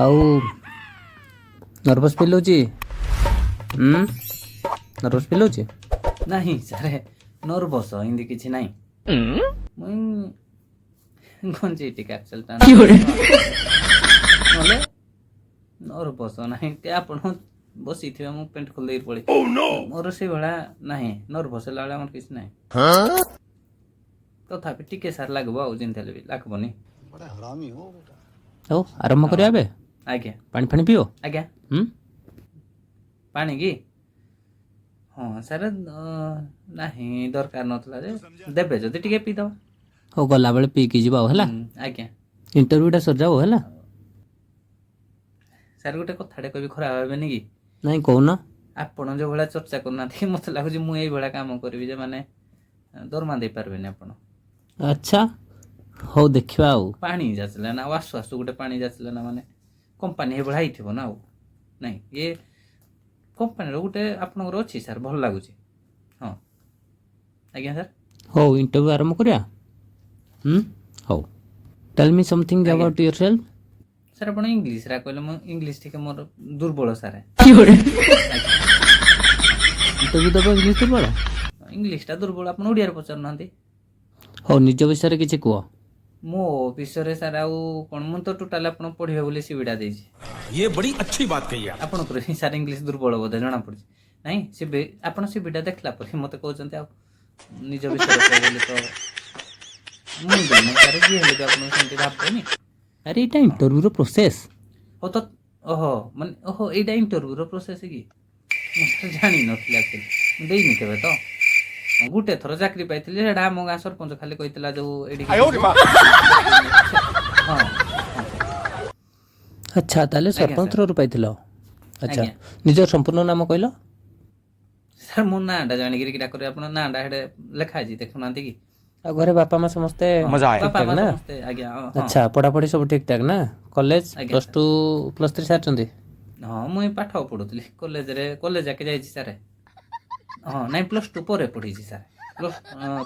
ଆଉ nervous feel ହେଉଛି? Nervous feel ହେଉଛି? ନାହିଁ ସାର୍, ନର୍ଭସ୍ ଏମିତି କିଛି ନାହିଁ। ମୁଇଁ ଗଞ୍ଜେଇ ଟିକେ ଆକ୍ଚୁଆଲି ନହେଲେ ନର୍ଭସ୍ ନାହିଁ। ଟିକେ ଆପଣ ବସିଥିବେ, ମୁଁ ପ୍ୟାଣ୍ଟ ଖୋଲି ଦେଇକି ପଳେଇ, ମୋର ସେଇଭଳିଆ ନାହିଁ। ନର୍ଭସ୍ ହେଲା ଭଳିଆ ମୋର କିଛି ନାହିଁ। ତଥାପି ଟିକେ ସାର୍ ଲାଗିବ, ଆଉ ଯେମିତି ହେଲେ ବି ଲାଗିବନି। ହଉ, ଆରମ୍ଭ କରିବା ଏବେ। ଆଜ୍ଞା। ପାଣି ଫାଣି ପିଅ। ଆଜ୍ଞା। ହୁଁ। ପାଣି କି? ହଁ ସାର୍, ନାହିଁ, ଦରକାର ନଥିଲା ଯେ, ଦେବେ ଯଦି ଟିକେ ପିଇଦବା। ହଉ, ଗଲାବେଳେ ପିଇକି ଯିବ ଆଉ, ହେଲା? ଆଜ୍ଞା। ଇଣ୍ଟରଭ୍ୟୁଟା ସରିଯାଉ, ହେଲା? ସାର୍, ଗୋଟେ କଥାଟେ କହିବି, ଖରାପ ଭାବିବେନି କି? ନାଇଁ, କହୁନ। ଆପଣ ଯୋଉ ଭଳିଆ ଚର୍ଚ୍ଚା କରୁନାହାନ୍ତି, ମତେ ଲାଗୁଛି ମୁଁ ଏଇଭଳିଆ କାମ କରିବି ଯେ ମାନେ ଦରମା ଦେଇପାରିବେନି ଆପଣ। ଆଚ୍ଛା, ହଉ, ଦେଖିବା ଆଉ। ପାଣି ଯାଚିଲେ ନା, ଆଉ ଆସୁ ଆସୁ ଗୋଟେ ପାଣି ଯାଚିଲେ ନା, ମାନେ କମ୍ପାନୀ ଏଇଭଳିଆ ହେଇଥିବ ନା ଆଉ ନାଇଁ। ଇଏ କମ୍ପାନୀର ଗୋଟେ ଆପଣଙ୍କର ଅଛି ସାର୍, ଭଲ ଲାଗୁଛି। ହଁ ଆଜ୍ଞା ସାର୍। ହଉ, ଇଣ୍ଟରଭ୍ୟୁ ଆରମ୍ଭ କରିବା। ହଉ, tell me something about yourself. Sir, ଆପଣ ଇଂଲିଶରେ କହିଲେ, ମୁଁ ଇଂଲିଶ ଟିକେ ମୋର ଦୁର୍ବଳ ସାର୍। ଇଣ୍ଟରଭ୍ୟୁ ଦେବ, ଇଂଲିଶ ଦୁର୍ବଳ? ଇଂଲିଶଟା ଦୁର୍ବଳ, ଆପଣ ଓଡ଼ିଆରେ ପଚାରୁନାହାନ୍ତି। ହଉ, ନିଜ ବିଷୟରେ କିଛି କୁହ। ମୋ ବିଷୟରେ ସାର୍ ଆଉ କ'ଣ? ମୁଁ ତ ଟୋଟାଲ ଆପଣ ପଢ଼ିବେ ବୋଲି ସିଭିଟା ଦେଇଛି। ये बड़ी अच्छी बात कही आप। ଆପଣଙ୍କର ହିଁ ସାର୍ ଇଂଲିଶ ଦୁର୍ବଳ ବୋଧେ ଜଣାପଡ଼ୁଛି। ନାଇଁ, ସିଭି, ଆପଣ ସିଭିଟା ଦେଖିଲା ପରେ ମୋତେ କହୁଛନ୍ତି ଆଉ ନିଜ ବିଷୟରେ କୁହ ବୋଲି, ତ ମୁଁ ଜାଣେ ସାର୍, ଯିଏ ହେଲେ ବି ଆପଣଙ୍କୁ ସେମିତି ଭାବୁନି। ଆରେ, ଏଇଟା ଇଣ୍ଟରଭ୍ୟୁର ପ୍ରୋସେସ୍। ହଉ ତ, ଓହୋ, ମାନେ ଓହୋ, ଏଇଟା ଇଣ୍ଟରଭ୍ୟୁର ପ୍ରୋସେସ୍ କି? ମୁଁ ସାର୍ ଜାଣିନଥିଲି ଆକ୍ଚୁଆଲି, ମୁଁ ଦେଇନି କେବେ ତ। ହଁ, ଗୋଟେ ଥର ଚାକିରି ପାଇଥିଲି, ସେଇଟା ଆମ ଗାଁ ସରପଞ୍ଚ ଖାଲି କହିଥିଲା ଯୋଉ ଏଇଠି। ହଁ। ଆଚ୍ଛା, ତାହେଲେ ସରପଞ୍ଚ ସାର୍। ଥ୍ରୋରୁ ପାଇଥିଲ। ଆଚ୍ଛା। ଆଜ୍ଞା। ନିଜର ସମ୍ପୂର୍ଣ୍ଣ ନାମ କହିଲ। ସାର୍, ମୋ ନାଁଟା ଜାଣିକିରି କିଟା କରିବେ ଆପଣ? ନାଁଟା ହେଟେ ଲେଖା ହେଇଛି, ଦେଖୁନାହାନ୍ତି କି? ଆଉ ଘରେ ବାପା ମା ସମସ୍ତେ ମଜା ଆୟା। ଠିକ୍ ବାପା ଠାକ୍ ମା ନା? ସମସ୍ତେ, ଆଜ୍ଞା, ହଁ। ଆଚ୍ଛା, ପଢ଼ାପଢ଼ି ସବୁ ଠିକ୍ ଠାକ୍ ନା? କଲେଜ? ଆଜ୍ଞା। ପ୍ଲସ୍ ଟୁ, ପ୍ଲସ୍ ଥ୍ରୀ ସାରିଛନ୍ତି? ହଁ, ମୁଁ ଏଇ ପାଠ ପଢ଼ୁଥିଲି କଲେଜରେ, କଲେଜ ଯାକେ ଯାଇଛି ସାର୍। ହଁ, ନାଇଁ, ପ୍ଲସ୍ ଟୁ ପରେ ପଢ଼ିଛି ସାର୍।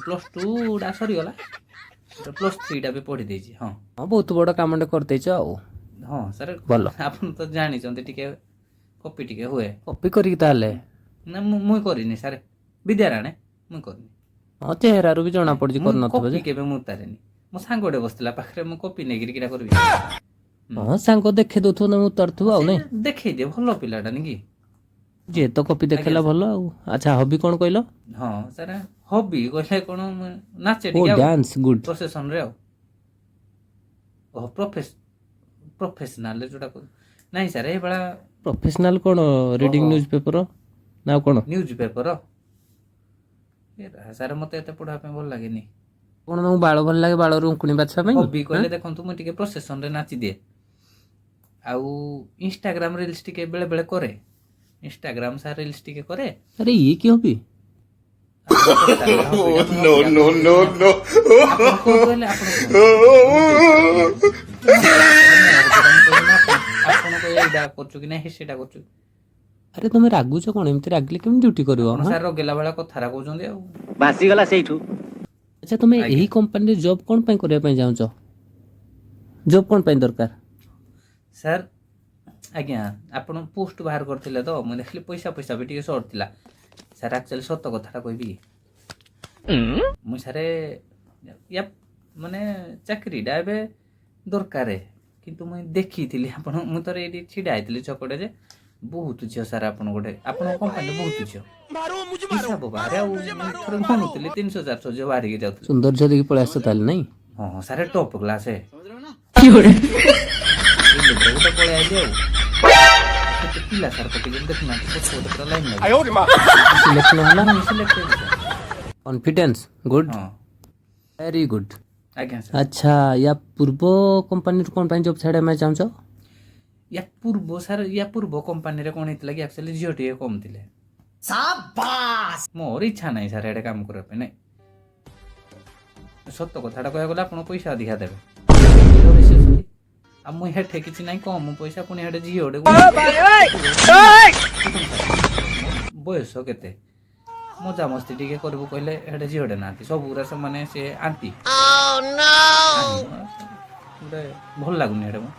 ପ୍ଲସ୍ ଟୁଟା ସରିଗଲା, ପ୍ଲସ୍ ଥ୍ରୀଟା ବି ପଢ଼ି ଦେଇଛି, ହଁ। ହଁ, ବହୁତ ବଡ଼ କାମଟେ କରିଦେଇଛ ଆଉ। ହଁ ସାର୍। ଭଲ। ଆପଣ ତ ଜାଣିଛନ୍ତି, ଟିକେ କପି ଟିକେ ହୁଏ। କପି କରିକି ତାହେଲେ? ନା, ମୁଁ କରିନି ସାର୍, ବିଦ୍ୟାରାଣେ, ମୁଁ କରିନି। ହଁ, ଚେହେରାରୁ ବି ଜଣା ପଡୁଛି ମୁଁ କରିନଥିବ କପି ଯେ। କେବେ ମୁଁ ଉତାରେନି। ମୋ ସାଙ୍ଗଟେ ବସିଥିଲା ପାଖରେ, ମୁଁ କପି ନେଇକିରି କିଟା କରିବି? ହଁ, ସାଙ୍ଗ ଦେଖେଇ ଦଉଥିବ, ତମେ ଉତାରୁଥିବ ଆଉ, ନାଇଁ? ସେ ଦେଖେଇ ଦିଏ, ଭଲ ପିଲାଟା ନି କି। ଯିଏ ତ କପି ଦେଖେଇଲା, ଭଲ ଆଉ। ଆଚ୍ଛା, ହବି କ'ଣ କହିଲ? ହଁ ସାର୍, ହବି କହିଲେ କ'ଣ, ମୁଁ ନାଚେ ଓ ଟିକେ ଆଉ ଡ୍ୟାନ୍ସ, ଗୁଡ୍। ପ୍ରସେସନରେ ଆଉ। ଓହୋ, ପ୍ରଫେସନାଲ ଯୋଉଟା ନାଇଁ ସାର୍, ଏଇଭଳିଆ। ପ୍ରଫେସନାଲ କ'ଣ, ରିଡିଂ ଓହୋ। ନ୍ୟୁଜ୍ ପେପର ନା ଆଉ କ'ଣ? ନ୍ୟୁଜ୍ ପେପର ସାର୍, ମତେ ଏତେ ପଢିବା ପାଇଁ ଭଲ ଲାଗେନି। କ'ଣ ତମକୁ ବାଳ ଭଲ ଲାଗେ, ବାଳରୁ ଉଙ୍କୁଣି ବାଛିବା ପାଇଁ? ହବି କହିଲେ ଦେଖନ୍ତୁ, ମୁଁ ଟିକେ ପ୍ରସେସନରେ ନାଚି ଦିଏ ଆଉ ଇନଷ୍ଟାଗ୍ରାମ ରିଲ୍ସ ଟିକେ ବେଳେ ବେଳେ କରେ। ଇନଷ୍ଟାଗ୍ରାମ ସାର୍ ରିଲ୍ସ ଟିକେ କରେ। ଆରେ, ଇଏ କି hobby? No, no, no, no. ଆପଣ କଣ କହିଲେ? ଆପଣ କୁହନ୍ତୁ। ଆପଣ କହିଲେ ଏଇଟା କରୁଛୁ କି ନାଇଁ, ସେଇଟା କରୁଛୁ। ଆରେ, ତମେ ରାଗୁଛ କ'ଣ? ଏମିତି ରାଗିଲେ କେମିତି ଡ୍ୟୁଟି କରିବ? ଆପଣ ହଁ? ସାର୍ ରଗେଲା ଭଳିଆ କଥାଟା କହୁଛନ୍ତି ଆଉ। ଭାସିଗଲା ସେଇଠୁ। ଆଚ୍ଛା, ତମେ ଆଜ୍ଞା। ଏହି କମ୍ପାନୀରେ ଜବ୍ କ'ଣ ପାଇଁ କରିବା ପାଇଁ ଚାହୁଁଛ? ଜବ୍ କ'ଣ ପାଇଁ ଦରକାର? ସାର୍, ଆଜ୍ଞା, ଆପଣ ପୋଷ୍ଟ ବାହାର କରିଥିଲେ ତ ମୁଁ ଦେଖିଲି, ପଇସା ପଇସା ବି ଟିକେ ସର୍ଟ ଥିଲା ସାର୍। ଆକ୍ଚୁଆଲି ସତ କଥାଟା କହିବି କି, ମୁଁ ସାର୍ ୟା ମାନେ ଚାକିରିଟା ଏବେ ଦରକାର, କିନ୍ତୁ ମୁଁ ଦେଖିଥିଲି ଆପଣ, ମୁଁ ଥରେ ଏଇଠି ଛିଡ଼ା ହେଇଥିଲି ଛକଟେ ଯେ ବହୁତ ଝିଅ ସାର୍, ଆପଣ ଗୋଟେ ଆପଣଙ୍କ କମ୍ପାନୀରେ ବହୁତ ଝିଅ, ହିସାବ ବାହାରେ। ଆଉ ମୁଁ ଥରେ ଗଣୁଥିଲି, 300 400 ଝିଅ ବାହାରିକି ଯାଉଥିଲେ। ସୁନ୍ଦର ଝିଅ ଦେଖି ପଳେଇ ଆସିଛ ତାହେଲେ, ନାଇଁ? ହଁ ସାର୍, ଟପ୍ କ୍ଲାସ୍। ଗୋଟେ ପଳେଇ ଆଇଲି ଆଉ କେତେ ପିଲା ସାର୍ ପକେଇଛନ୍ତି ଦେଖୁନାହାନ୍ତି, ପଛ ଗୋଟେ ପୁରା ଲାଇନ୍ ଲାଗି। ସିଲେକ୍ସନ ହେଲା? ସିଲେକ୍ଟ ହେଇଛି ସାର୍। Confidence, good. ହଁ। Very good. ଆଜ୍ଞା ସାର୍। ଆଚ୍ଛା, ୟା ପୂର୍ବ କମ୍ପାନୀରୁ କ'ଣ ପାଇଁ ଜବ୍ ଛାଡ଼ିବା ପାଇଁ ଚାହୁଁଛ? ୟା ପୂର୍ବ ସାର୍, ୟା ପୂର୍ବ କମ୍ପାନୀରେ କ'ଣ ହେଇଥିଲା କି, ଆକ୍ଚୁଆଲି ଝିଅ ଟିକେ କମ୍ ଥିଲେ। ମୋର ଇଚ୍ଛା ନାହିଁ ସାର୍ ଏଇଟା କାମ କରିବା ପାଇଁ। ନାଇଁ, ସତ କଥାଟା କହିବାକୁ ଗଲେ ଆପଣ ପଇସା ଅଧିକା ଦେବେ ଝିଅ ବେଶୀ ଅଛନ୍ତି, ଆଉ ମୁଁ ହେଠେ କିଛି ନାହିଁ, କମ ପଇସା, ପୁଣି ହେଠେ ଝିଅଟେ। ବୟସ କେତେ, ମଜାମସ୍ତି ଟିକେ କରିବୁ କହିଲେ ହେଠେ ଝିଅଟେ ନାହାନ୍ତି, ସବୁଗୁରା ସେମାନେ ସେ ଆଣ୍ଟି। ଗୋଟେ ଭଲ ଲାଗୁନି ହେଠେ ମୁଁ।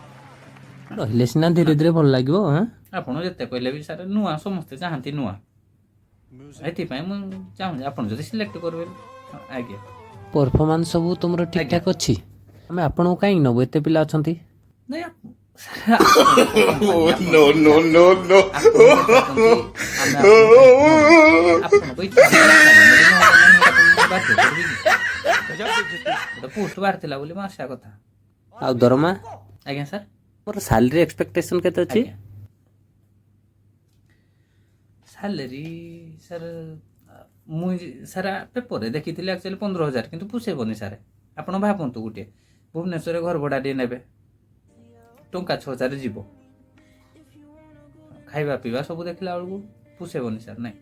ରହିଲେ ସିନା ଧୀରେ ଧୀରେ ଭଲ ଲାଗିବ। ହଁ। ଆପଣ ଯେତେ କହିଲେ ବି ସାର୍, ନୂଆ ସମସ୍ତେ ଚାହାନ୍ତି ନୂଆ। ଏଥିପାଇଁ ମୁଁ ଚାହୁଁଛି ଆପଣ ଯଦି ସିଲେକ୍ଟ କରିବେ। ହଁ, ଆଜ୍ଞା। ପରଫର୍ମାନ୍ସ ସବୁ ତୁମର ଠିକ୍ ଠାକ୍ ଅଛି। ଆମେ ଆପଣଙ୍କୁ କାହିଁକି ନେବୁ? ଏତେ ପିଲା ଅଛନ୍ତି। ନାଇଁ sir, no no no no, ଆପଣଙ୍କ ଇଚ୍ଛା ବାଧ୍ୟ କରିବି କି? ଗୋଟେ ପୋଷ୍ଟ ବାହାରିଥିଲା ବୋଲି ମୁଁ ଆସିବା କଥା। ଆଉ ଦରମା? ଆଜ୍ଞା ସାର୍? ମୋର ସାଲାରୀ ଏକ୍ସପେକ୍ଟେସନ୍ କେତେ ଅଛି? ଆଜ୍ଞା, ସାଲେରୀ ସାର୍, ମୁଁ ସାର୍ ପେପରରେ ଦେଖିଥିଲି ଆକ୍ଚୁଆଲି 15,000, କିନ୍ତୁ ପୋଷେଇବନି ସାର୍। ଆପଣ ଭାବନ୍ତୁ, ଗୋଟିଏ ଭୁବନେଶ୍ୱରରେ ଘର ଭଡ଼ା ଟିକେ ନେବେ, ଟଙ୍କା 6,000 ଯିବ। ଖାଇବା ପିଇବା ସବୁ ଦେଖିଲା ବେଳକୁ ପୋଷେଇବନି ସାର୍। ନାଇଁ,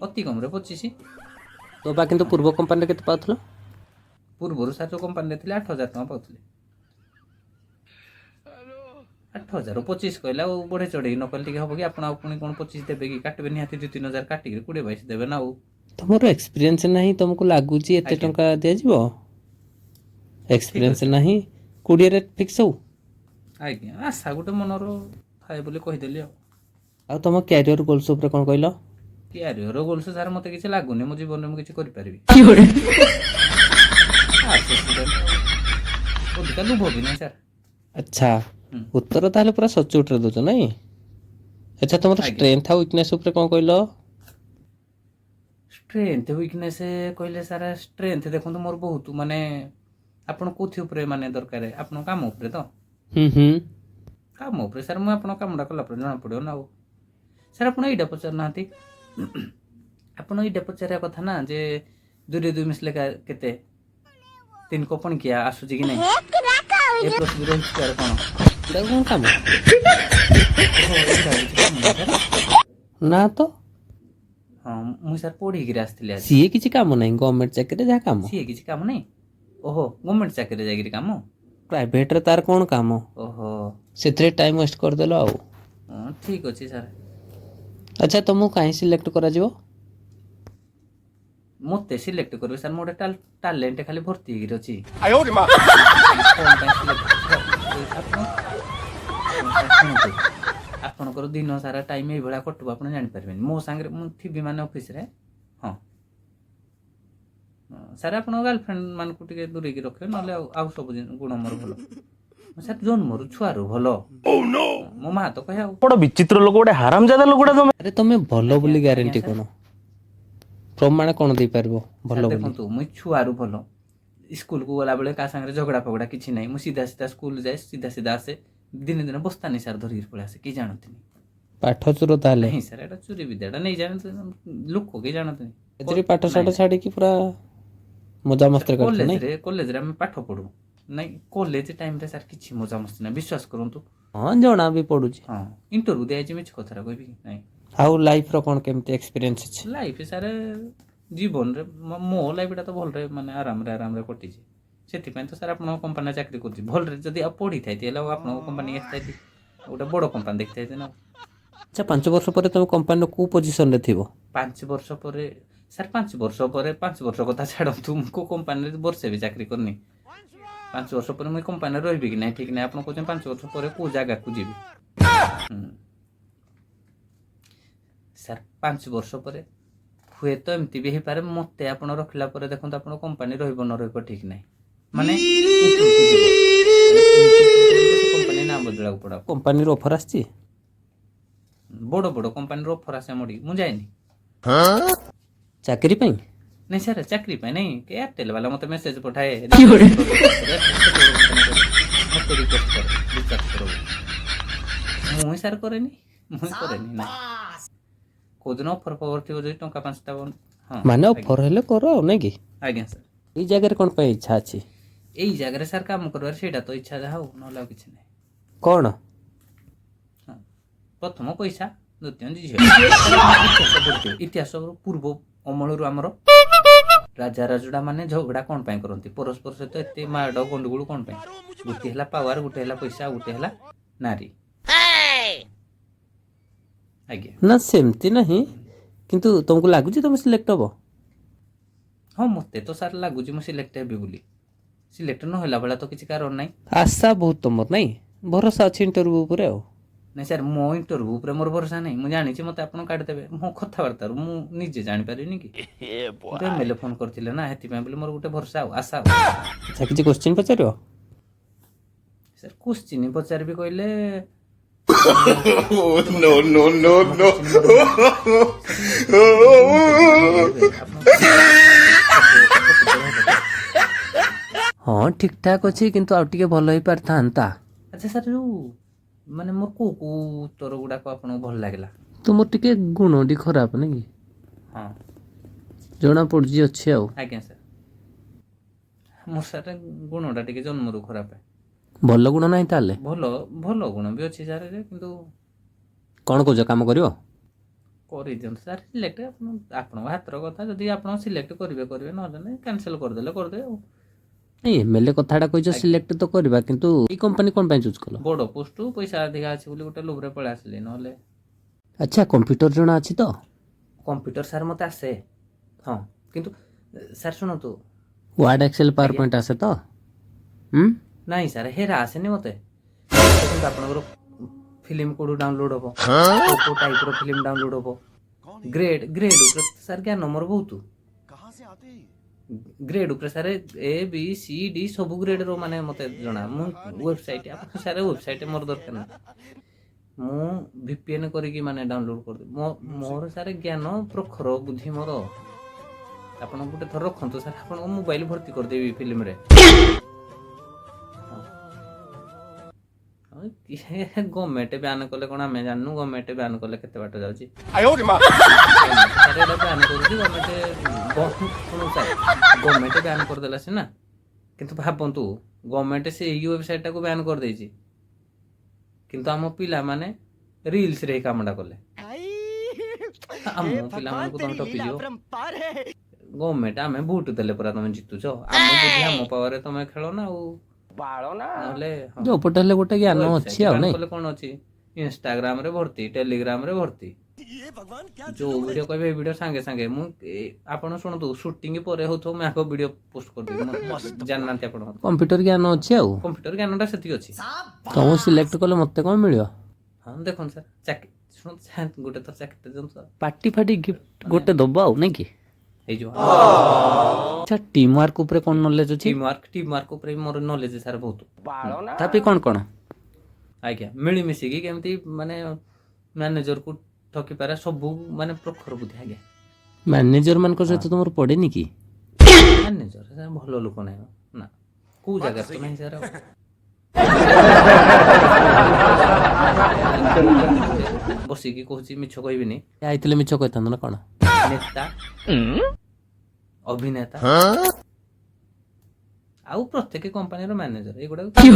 ଅତି କମରେ 25। ଦବା। କିନ୍ତୁ ପୂର୍ବ କମ୍ପାନୀରେ କେତେ ପାଉଥିଲ? ପୂର୍ବରୁ ସାର୍, ଯେଉଁ କମ୍ପାନୀରେ ଥିଲେ, 8,000 ଟଙ୍କା ପାଉଥିଲେ। 8,000 25 କହିଲେ ଆଉ ବଢ଼େଇ ଚଢ଼େଇକି ନ କଲେ ଟିକେ ହବ କି? ଆପଣ ଆଉ ପୁଣି କ'ଣ 25 ଦେବେ କି? କାଟିବେ ନିହାତି, 2-3 ହଜାର କାଟିକିରି 20-22 ଦେବେ ନା ଆଉ। ତମର ଏକ୍ସପିରିଏନ୍ସ ନାହିଁ, ତମକୁ ଲାଗୁଛି ଏତେ ଟଙ୍କା ଦିଆଯିବ? ଏକ୍ସପିରିଏନ୍ସ ନାହିଁ। 20ରେ ଫିକ୍ସ ହଉ। ଆଜ୍ଞା, ଆଶା ଗୋଟେ ମନର ଥାଏ ବୋଲି କହିଦେଲି ଆଉ। ଆଉ ତମ କ୍ୟାରିୟର ଗୋଲ୍ସ ଉପରେ କ'ଣ କହିଲ? କ୍ୟାରିୟର ଗୋଲ୍ସ ସାର୍, ମୋତେ କିଛି ଲାଗୁନି ମୋ ଜୀବନରେ ମୁଁ କିଛି କରିପାରିବି। ଆର୍ଟ୍ସ ଷ୍ଟୁଡେଣ୍ଟ, ଅଧିକା ଲୋଭ ବି ନାହିଁ ସାର୍। ଆଚ୍ଛା। ଉତ୍ତର ତାହେଲେ ପୁରା ସଚୋଟରେ ଦଉଛ, ନାଇଁ? ଆଚ୍ଛା, ତମର ଆଜ୍ଞା। ଷ୍ଟ୍ରେନ୍ଥ ଆଉ ୱିକନେସ୍ ଉପରେ କ'ଣ କହିଲ? ଷ୍ଟ୍ରେନ୍ଥ ୱିକନେସ୍ କହିଲେ ସାର୍, ଷ୍ଟ୍ରେନ୍ଥ ଦେଖନ୍ତୁ ମୋର ବହୁତ, ମାନେ ଆପଣ କୋଉଥି ଉପରେ ମାନେ ଦରକାର? ଆପଣଙ୍କ କାମ ଉପରେ ତ? ହୁଁ ହୁଁ କାମ ଉପରେ ସାର୍, ମୁଁ ଆପଣଙ୍କ କାମଟା କଲା ପରେ ଜଣା ପଡ଼ିବ ନା ଆଉ। ସାର୍, ଆପଣ ଏଇଟା ପଚାରୁନାହାନ୍ତି। ଆପଣ ଏଇଟା ପଚାରିବା କଥା ନା ଯେ ଦୁଇରେ ଦୁଇ ମିଶିଲେ କେତେ, ତିନି କପଣିକିଆ ଆସୁଛି କି ନାହିଁ, ଏ ପ୍ଲସ୍ ବି ରହିଛି ତାର କ'ଣ। ଏଇଟା କ'ଣ କାମ? ଓହୋ, ଏଇଟା କିଛି କାମ ନାହିଁ ସାର୍? ନା ତ। ହଁ, ମୁଁ ସାର୍ ପଢ଼ିକିରି ଆସିଥିଲି ଆଜି। ସିଏ କିଛି କାମ ନାହିଁ। ଗଭର୍ଣ୍ଣମେଣ୍ଟ ଚାକିରିରେ ଯାହା କାମ। ସିଏ କିଛି କାମ ନାହିଁ? ଓହୋ, ଗଭର୍ଣ୍ଣମେଣ୍ଟ ଚାକିରିରେ ଯାଇକିରି କାମ। ପ୍ରାଇଭେଟରେ ତାର କ'ଣ କାମ? ଓହୋ। ସେଥିରେ ଟାଇମ୍ ୱେଷ୍ଟ କରିଦେଲ ଆଉ। ହଁ, ଠିକ୍ ଅଛି ସାର୍। ଆଚ୍ଛା, ତମକୁ କାହିଁ ସିଲେକ୍ଟ କରାଯିବ? ମୋତେ ସିଲେକ୍ଟ କରିବେ ସାର୍, ମୋ ଗୋଟେ ଟ୍ୟାଲେଣ୍ଟ ଖାଲି ଭର୍ତ୍ତି ହେଇକିରି ଅଛି। କ'ଣ ପାଇଁ ସିଲେକ୍ଟ ଆପଣ ଆପଣ ସାର୍ ଶୁଣନ୍ତୁ, ଆପଣଙ୍କର ଦିନ ସାରା ଟାଇମ୍ ଏଇଭଳିଆ କଟିବ, ଆପଣ ଜାଣିପାରିବେନି। ମୋ ସାଙ୍ଗରେ ମୁଁ ଥିବି ମାନେ ଅଫିସରେ। ହଁ ହଁ, ସାର୍, ଆପଣଙ୍କ ଗାର୍ଲଫ୍ରେଣ୍ଡ ମାନଙ୍କୁ ଟିକେ ଦୂରେଇକି ରଖିବେ, ନହେଲେ ଆଉ ଆଉ ସବୁ ଗୁଣ ମୋର ଭଲ। ମୁଁ ସାର୍ ଜନ୍ମରୁ ଛୁଆରୁ ଭଲ। ମୋ ମା ତ କହେ ଆଉ। ବଡ ବିଚିତ୍ର ଲୋକ ଗୋଟେ, ହାରାମଜାଦା ଲୋକଟା ତମେ। ଆରେ, ତମେ ଭଲ ବୋଲି ଗ୍ୟାରେଣ୍ଟି ଆଜ୍ଞା, କ'ଣ? ପ୍ରମାଣ କ'ଣ ଦେଇପାରିବ ଭଲ ସାର୍ ବୋଲି? ଦେଖନ୍ତୁ, ମୁଇଁ ଛୁଆରୁ ଭଲ। ସ୍କୁଲକୁ ଗଲାବେଳେ କାହା ସାଙ୍ଗରେ ଝଗଡ଼ା ଫଗଡ଼ା କିଛି ନାହିଁ। ମୁଁ ସିଧା ସିଧା ସ୍କୁଲ ଯାଏ, ସିଧା ସିଧା ଆସେ। ଦିନେ ଦିନେ ବସ୍ତାନି ସାର୍ ଧରିକି ପଳେଇ ଆସେ, କେହି ଜାଣନ୍ତିନି। ପାଠ ଚୋର ତାହେଲେ? ନାହିଁ ସାର୍, ଏଇଟା ଚୋରି ବିଦ୍ୟାଟା ନେଇ ଜାଣନ୍ତି ଲୋକ, କେହି ଜାଣନ୍ତିନି। ଏଥିରେ ପାଠ ସାଠ ଛାଡ଼ିକି ପୁରା ମଜାମସ୍ତିରେ କରୁଛ, ନାଇଁ? କଲେଜରେ ଆମେ ପାଠ ପଢୁ ନାଇଁ। କଲେଜ ଟାଇମରେ ସାର୍ କିଛି ମଜାମସ୍ତି ନାହିଁ, ବିଶ୍ୱାସ କରନ୍ତୁ। ହଁ, ଜଣା ବି ପଡୁଛି। ହଁ, ଇଣ୍ଟରଭ୍ୟୁ ଦିଆଯାଇଛି, ମିଛ କଥାଟା କହିବି କି ନାଇଁ? ଆଉ ଲାଇଫର କ'ଣ କେମିତି ଏକ୍ସପିରିଏନ୍ସ ଅଛି? ଲାଇଫ ସାର୍, ଜୀବନରେ ମୋ ଲାଇଫଟା ତ ଭଲରେ ମାନେ ଆରାମରେ ଆରାମରେ କଟିଛି। ସେଥିପାଇଁ ତ ସାର୍ ଆପଣଙ୍କ କମ୍ପାନୀରେ ଚାକିରି କରୁଛି। ଭଲରେ ଯଦି ଆଉ ପଢ଼ିଥାଇତି ହେଲେ ଆଉ ଆପଣଙ୍କ କମ୍ପାନୀ ଆସିଥାଇତି, ଗୋଟେ ବଡ଼ କମ୍ପାନୀ ଦେଖିଥାଇତି ନା। ଆଚ୍ଛା, 5 ବର୍ଷ ପରେ ତମେ କମ୍ପାନୀର କୋଉ ପୋଜିସନରେ ଥିବ? 5 ବର୍ଷ ପରେ ସାର୍, 5 ବର୍ଷ ପରେ, 5 ବର୍ଷ କଥା ଛାଡ଼ନ୍ତୁ, ମୁଁ କେଉଁ କମ୍ପାନୀରେ ବର୍ଷେ ବି ଚାକିରି କରିନି। 5 ବର୍ଷ ପରେ ମୁଁ ଏ କମ୍ପାନୀରେ ରହିବି କି ନାହିଁ ଠିକ୍ ନାହିଁ। ଆପଣ କହୁଛନ୍ତି 5 ବର୍ଷ ପରେ କେଉଁ ଜାଗାକୁ ଯିବି। ସାର୍, 5 ବର୍ଷ ପରେ ହୁଏତ ଏମିତି ବି ହେଇପାରେ, ମୋତେ ଆପଣ ରଖିଲା ପରେ ଦେଖନ୍ତୁ, ଆପଣ କମ୍ପାନୀ ରହିବ ନ ରହିବ ଠିକ୍ ନାହିଁ। ମାନେ ଉପରକୁ ଯିବ। ମାନେ ଏମିତି ଉପରକୁ ଯିବ, ସେ କମ୍ପାନୀ ନାଁ ବଦଳିବାକୁ ପଡ଼ିବ। କମ୍ପାନୀର ଅଫର ଆସିଛି? ବଡ଼ ବଡ଼ କମ୍ପାନୀର ଅଫର ଆସେ ମୋଠି, ମୁଁ ଯାଏନି। ଚାକିରି ପାଇଁ? ନାଇଁ ସାର୍, ଚାକିରି ପାଇଁ ନାଇଁ। ଏୟାରଟେଲ ବାଲା ମୋତେ ମେସେଜ ପଠାଏ, ମୋତେ ରିକ୍ୱେଷ୍ଟ କରେ ରିଚାର୍ଜ କର ବୋଲି। ମୁଁ ସାର୍ କରେନି, ମୁଁ କରେନି ନା। କୋଉଦିନ ଅଫର ଫଫର ଥିବ ଯଦି ଟଙ୍କା 5ଟା ହଁ। ମାନେ ଅଫର ହେଲେ କର ଆଉ, ନାଇଁ କି? ଆଜ୍ଞା ସାର୍। ଏଇ ଜାଗାରେ କ'ଣ ପାଇଁ ଇଚ୍ଛା ଅଛି? ଏଇ ଜାଗାରେ ସାର୍ କାମ କରିବାର ସେଇଟା ତ ଇଚ୍ଛା ଯାହା ହଉ, ନହେଲେ ଆଉ କିଛି ନାହିଁ। କ'ଣ? ହଁ, ପ୍ରଥମ ପଇସା, ଦ୍ୱିତୀୟ ଝିଅ। ଇତିହାସ ପଢିଥିବେ, ଇତିହାସ ପୂର୍ବ ଅମଳରୁ ଆମର ରାଜା ରାଜୁଡ଼ା ମାନେ ଝଗଡ଼ା କ'ଣ ପାଇଁ କରନ୍ତି? ପରସ୍ପର ସହିତ ଏତେ ମାଡ଼ ଗଣ୍ଡଗୋଳ କ'ଣ ପାଇଁ? ଗୋଟେ ହେଲା ପାୱାର, ଗୋଟେ ହେଲା ପଇସା, ଆଉ ଗୋଟେ ହେଲା ନାରୀ। ଆଜ୍ଞା। ନା, ସେମିତି ନାହିଁ, କିନ୍ତୁ ତମକୁ ଲାଗୁଛି ତମେ ସିଲେକ୍ଟ ହବ? ହଁ, ମୋତେ ତ ସାର୍ ଲାଗୁଛି ମୁଁ ସିଲେକ୍ଟ ହେବି ବୋଲି। ସିଲେକ୍ଟ ନ ହେଲା ଭଳିଆ ତ କିଛି କାରଣ ନାହିଁ। ଆଶା ବହୁତ ତମର, ନାଇଁ? ଭରସା ଅଛି ଇଣ୍ଟରଭ୍ୟୁ ଉପରେ ଆଉ? ନାଇଁ ସାର୍, ମୋ ଇଣ୍ଟରଭ୍ୟୁ ଉପରେ ମୋର ଭରସା ନାହିଁ। ମୁଁ ଜାଣିଛି ମୋତେ ଆପଣ କାଟିଦେବେ। ମୋ କଥାବାର୍ତ୍ତାରୁ ମୁଁ ନିଜେ ଜାଣିପାରିବିନି କି? କିନ୍ତୁ ଏମଏଲଏ ଫୋନ୍ କରିଥିଲେ ନା, ସେଥିପାଇଁ ବୋଲି ମୋର ଗୋଟେ ଭରସା ଆଉ ଆଶା ଆଉ। ଆଚ୍ଛା, କିଛି କୋଶ୍ଚିନ୍ ପଚାରିବ? ସାର୍, କୋଶ୍ଚିନ୍ ପଚାରିବି କହିଲେ No, no, no, no. ହଁ, ଠିକ୍ ଠାକ୍ ଅଛି, କିନ୍ତୁ ଆଉ ଟିକେ ଭଲ ହେଇପାରିଥାନ୍ତା। ଆଚ୍ଛା ସାର୍, ଯୋଉ ମାନେ ମୋର କୋଉ କୋଉ ଉତ୍ତର ଗୁଡ଼ାକ ଆପଣଙ୍କୁ ଭଲ ଲାଗିଲା? ତୁମର ଟିକେ ଗୁଣଟି ଖରାପ ନାଇଁ କି? ହଁ। ଜଣା ପଡୁଛି ଅଛି ଆଉ। ଆଜ୍ଞା ସାର୍, ମୋର ସାର୍ ଗୁଣଟା ଟିକେ ଜନ୍ମରୁ ଖରାପ। ଭଲ ଗୁଣ ନାହିଁ ତାହେଲେ? ଭଲ ଭଲ ଗୁଣ ବି ଅଛି ସାର୍ ଯେ, କିନ୍ତୁ କ'ଣ କହୁଛ, କାମ କରିବ? କରିଦିଅନ୍ତୁ ସାର୍ ସିଲେକ୍ଟ। ଆପଣ ଆପଣଙ୍କ ହାତର କଥା, ଯଦି ଆପଣ ସିଲେକ୍ଟ କରିବେ କରିବେ, ନହେଲେ ନାହିଁ, କ୍ୟାନସେଲ୍ କରିଦେଲେ କରିଦେବେ ଆଉ। ନାଇଁ, ଏମଏଲଏ କଥାଟା କହିଛ, ସିଲେକ୍ଟ ତ କରିବା, କିନ୍ତୁ ଏଇ କମ୍ପାନୀ କ'ଣ ପାଇଁ ଚୁଜ୍ କଲ? ବଡ଼ ପୋଷ୍ଟ, ପଇସା ଅଧିକା ଅଛି ବୋଲି ଗୋଟେ ଲୋଭରେ ପଳେଇ ଆସିଲି, ନହେଲେ ଆଚ୍ଛା, କମ୍ପ୍ୟୁଟର ଜଣା ଅଛି ତ? କମ୍ପ୍ୟୁଟର ସାର୍ ମୋତେ ଆସେ, ହଁ, କିନ୍ତୁ ସାର୍ ଶୁଣନ୍ତୁ। ୱାର୍ଡ, ଏକ୍ସେଲ, ପାୱାର ପଏଣ୍ଟ ଆସେ ତ? ହୁଁ? ନାଇଁ ସାର୍, ହେରା ଆସେନି ମୋତେ। ଦେଖନ୍ତୁ, ଆପଣଙ୍କର ଫିଲ୍ମ କୋଉଠୁ ଡାଉନଲୋଡ୍ ହବ, କୋଉ କୋଉ ଟାଇପ୍ର ଫିଲ୍ମ ଡାଉନଲୋଡ୍ ହବ, ଗ୍ରେଡ୍ ଗ୍ରେଡ୍ ଉପରେ ସାର୍ ଜ୍ଞାନ ମୋର ବହୁତ। ଗ୍ରେଡ୍ ଉପରେ ସାର୍ ଏ ବି ସି ଡି ସବୁ ଗ୍ରେଡ୍ର ମାନେ ମୋତେ ଜଣା। ମୁଁ ୱେବସାଇଟ୍, ଆପଣ ସାର୍ ୱେବସାଇଟ୍ ମୋର ଦରକାର ନାହିଁ, ମୁଁ ଭିପିଏନ୍ କରିକି ମାନେ ଡାଉନଲୋଡ୍ କରିଦେବି। ମୋର ସାର୍ ଜ୍ଞାନ ପ୍ରଖର ବୁଦ୍ଧି ମୋର। ଆପଣ ଗୋଟେ ଥର ରଖନ୍ତୁ ସାର୍, ଆପଣଙ୍କ ମୋବାଇଲ ଭର୍ତ୍ତି କରିଦେବି ଫିଲ୍ମରେ। ଗଭର୍ଣ୍ଣମେଣ୍ଟ ବ୍ୟାନ୍ କଲେ କ'ଣ ଆମେ ଜାଣିନୁ? ଗଭର୍ଣ୍ଣମେଣ୍ଟ ବ୍ୟାନ୍ କଲେ କେତେ ବାଟ ଯାଉଛି ସାର୍। ଏଇଟା ବ୍ୟାନ୍ କରୁଛି ଗଭର୍ଣ୍ଣମେଣ୍ଟ। ଶୁଣନ୍ତୁ ସାର୍, ଗଭର୍ଣ୍ଣମେଣ୍ଟ ବ୍ୟାନ୍ କରିଦେଲା ସିନା, କିନ୍ତୁ ଭାବନ୍ତୁ, ଗଭର୍ଣ୍ଣମେଣ୍ଟ ସେଇ ୱେବସାଇଟ୍ଟାକୁ ବ୍ୟାନ୍ କରିଦେଇଛି, କିନ୍ତୁ ଆମ ପିଲାମାନେ ରିଲ୍ସରେ ଏଇ କାମଟା କଲେ। ଆମ ପିଲାମାନଙ୍କୁ ତମେ ଟପିଯିବ? ଗଭର୍ଣ୍ଣମେଣ୍ଟ, ଆମେ ଭୋଟ ଦେଲେ ପରା ତମେ ଜିତୁଛ। ଆମ ବୁଦ୍ଧି, ଆମ ପାୱାରରେ ତମେ ଖେଳ ନା ଆଉ ନହେଲେ ହଁ। ଯୋଉପଟେ ହେଲେ ଗୋଟେ ଜ୍ଞାନ ଅଛି ଆଉ ban ନାଇଁ? କଲେ କ'ଣ ଅଛି, ଇନଷ୍ଟାଗ୍ରାମରେ ଭର୍ତ୍ତି, ଟେଲିଗ୍ରାମରେ ଭର୍ତ୍ତି। ଯୋଉ ଭିଡିଓ କହିବେ, ଏ ଭିଡିଓ ସାଙ୍ଗେ ସାଙ୍ଗେ ମୁଁ ଆପଣ ଶୁଣନ୍ତୁ, ସୁଟିଂ ପରେ ହଉଥିବ, ମୁଁ ଆଗ ଭିଡିଓ ପୋଷ୍ଟ କରିଦେବି। ଜାଣିନାହାନ୍ତି ଆପଣ। କମ୍ପ୍ୟୁଟର ଜ୍ଞାନ ଅଛି ଆଉ? କମ୍ପ୍ୟୁଟର ଜ୍ଞାନଟା ସେତିକି ଅଛି। ତମକୁ ସିଲେକ୍ଟ କଲେ ମତେ କ'ଣ ମିଳିବ? ହଁ, ଦେଖନ୍ତୁ ସାର୍, ଚାକିରି ଶୁଣନ୍ତୁ ସାର୍, ଗୋଟେ ଥର ଚାକିରି ଦିଅନ୍ତୁ ସାର୍। ପାର୍ଟି ଫାଟି ଗିଫ୍ଟ ଗୋଟେ ଦବ ଆଉ ନାଇଁ କି? ହେଇଯିବ। ଆଚ୍ଛା, ଟିମ୍ ୱାର୍କ ଉପରେ କ'ଣ ନଲେଜ ଅଛି? ଟିମ୍ ୱାର୍କ ଉପରେ ବି ମୋର ନଲେଜ ସାର୍ ବହୁତ। ତଥାପି କ'ଣ କ'ଣ? ଆଜ୍ଞା, ମିଳିମିଶିକି କେମିତି ମାନେ ମ୍ୟାନେଜରକୁ ଠକିପାରେ, ସବୁ ମାନେ ପ୍ରଖର ବୁଦ୍ଧି ଆଜ୍ଞା। ମ୍ୟାନେଜର ମାନଙ୍କ ସହିତ ତମର ପଡେନି କି? ମ୍ୟାନେଜର ସାର୍ ଭଲ ଲୋକ ନାହିଁ ନା, କୋଉ ଜାଗାରେ ତ ନାହିଁ ସାର୍। ଆଉ ବସିକି କହୁଛି, ମିଛ କହିବିନି। ଆଇଥିଲେ ମିଛ କହିଥାନ୍ତ ନା କ'ଣ? ନେତା, ଅଭିନେତା ଆଉ ପ୍ରତ୍ୟେକ କମ୍ପାନୀର ମ୍ୟାନେଜର, ଏଗୁଡ଼ାକ ଭାରି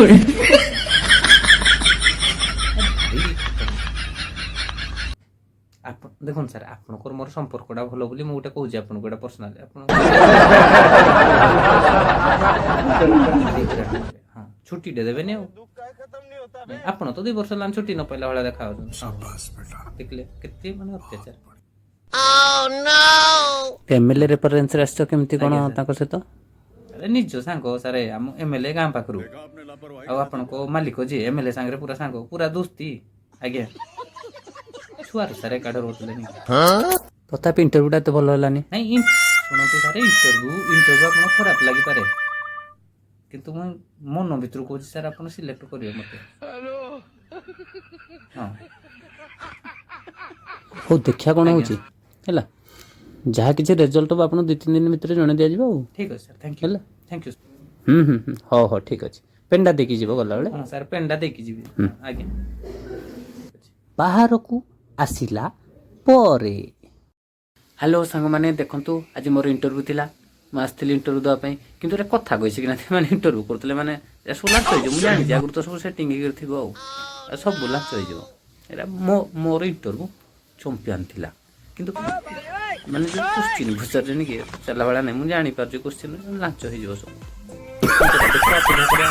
ଖତରନାକ। ଆପଣ ଦେଖନ୍ତୁ ସାର୍, ଆପଣଙ୍କର ମୋର ସମ୍ପର୍କଟା ଭଲ ବୋଲି ମୁଁ ଗୋଟେ କହୁଛି ଆପଣଙ୍କୁ, ଏଇଟା ପର୍ସନାଲି। ଆପଣ ଭାରି ହଇରାଣ କରିବେ। ହଁ, ଛୁଟିଟେ ଦେବେନି ଆଉ। ଆପଣ ତ 2 ବର୍ଷ ହେଲାଣି ଛୁଟି ନ ପାଇଲା ଭଳିଆ ଦେଖା ଯାଉଛନ୍ତି। ଦେଖିଲେ କେତେ ମାନେ ଅତ୍ୟାଚାର। ଏମଏଲଏ ରେଫରେନ୍ସରେ ଆସିଛ, କେମିତି କ'ଣ ଆଜ୍ଞା, ସାର୍। ତାଙ୍କ ସହିତ? ଆରେ ନିଜ ସାଙ୍ଗ ସାରେ, ଆମ ଏମଏଲଏ ଗାଁ ପାଖରୁ, ଆଉ ଆପଣଙ୍କ ମାଲିକ ଯିଏ ଏମଏଲଏ ସାଙ୍ଗରେ ପୁରା ସାଙ୍ଗ, ପୁରା ଦୋସ୍ତି ଆଜ୍ଞା। ଛୁଆରୁ ସାର୍ ଏକାଠି ରହୁଥିଲେ। ତଥାପି ଇଣ୍ଟରଭ୍ୟୁଟା ଏତେ ଭଲ ହେଲାନି। ନାଇଁ, ଶୁଣନ୍ତୁ ସାର୍, ଇଣ୍ଟରଭ୍ୟୁ ଆପଣଙ୍କୁ ଖରାପ ଲାଗିପାରେ, କିନ୍ତୁ ମୁଁ ମନ ଭିତରୁ କହୁଛି ସାର୍, ଆପଣ ସିଲେକ୍ଟ କରିବେ ମୋତେ। ହଁ। ହଉ, ଦେଖିବା କ'ଣ ହେଉଛି। ହେଲା, ଯାହା କିଛି ରେଜଲ୍ଟ ହବ ଆପଣଙ୍କୁ 2-3 ଦିନ ଭିତରେ ଜଣେଇ ଦିଆଯିବ ଆଉ। ଠିକ୍ ଅଛି ସାର୍, thank you. ହେଲା। Thank you. ହୁଁ ହୁଁ ହୁଁ ହଉ ହଉ, ଠିକ୍ ଅଛି। ପେନ୍ଟା ଦେଇକି ଯିବ ଗଲାବେଳେ। ହଁ ସାର୍, ପେନ୍ଟା ଦେଇକି ଯିବି ଆଜ୍ଞା। ବାହାରକୁ ଆସିଲା ପରେ। ହ୍ୟାଲୋ ସାଙ୍ଗମାନେ, ଦେଖନ୍ତୁ, ଆଜି ମୋର ଇଣ୍ଟରଭ୍ୟୁ ଥିଲା। ମୁଁ ଆସିଥିଲି ଇଣ୍ଟରଭ୍ୟୁ ଦେବା ପାଇଁ, କିନ୍ତୁ ଗୋଟେ କଥା କହିଛି କି ନା, ମାନେ ଇଣ୍ଟରଭ୍ୟୁ କରୁଥିଲେ, ମାନେ ଏ ସବୁ ଲାଞ୍ଚ ହେଇଯିବ। ମୁଁ ଜାଣିଛି, ଆଗରୁ ତ ସବୁ ସେଟିଂ ହେଇକି ଥିବ ଆଉ ଏ ସବୁ ଲାଞ୍ଚ ହେଇଯିବ। ଏଇଟା ମୋର ଇଣ୍ଟରଭ୍ୟୁ ଚମ୍ପିଆନ୍ ଥିଲା, କିନ୍ତୁ ମାନେ ଯେଉଁ କୋଶ୍ଚିନ୍ ପଚାରୁଛନ୍ତି କି ପଚାରିଲା ଭଳିଆ ନାହିଁ। ମୁଁ ଜାଣିପାରୁଛି କୋଶ୍ଚିନ୍ ଲାଞ୍ଚ ହେଇଯିବ ସବୁ। ଦେଖିବା ଅପେକ୍ଷା କରିବା।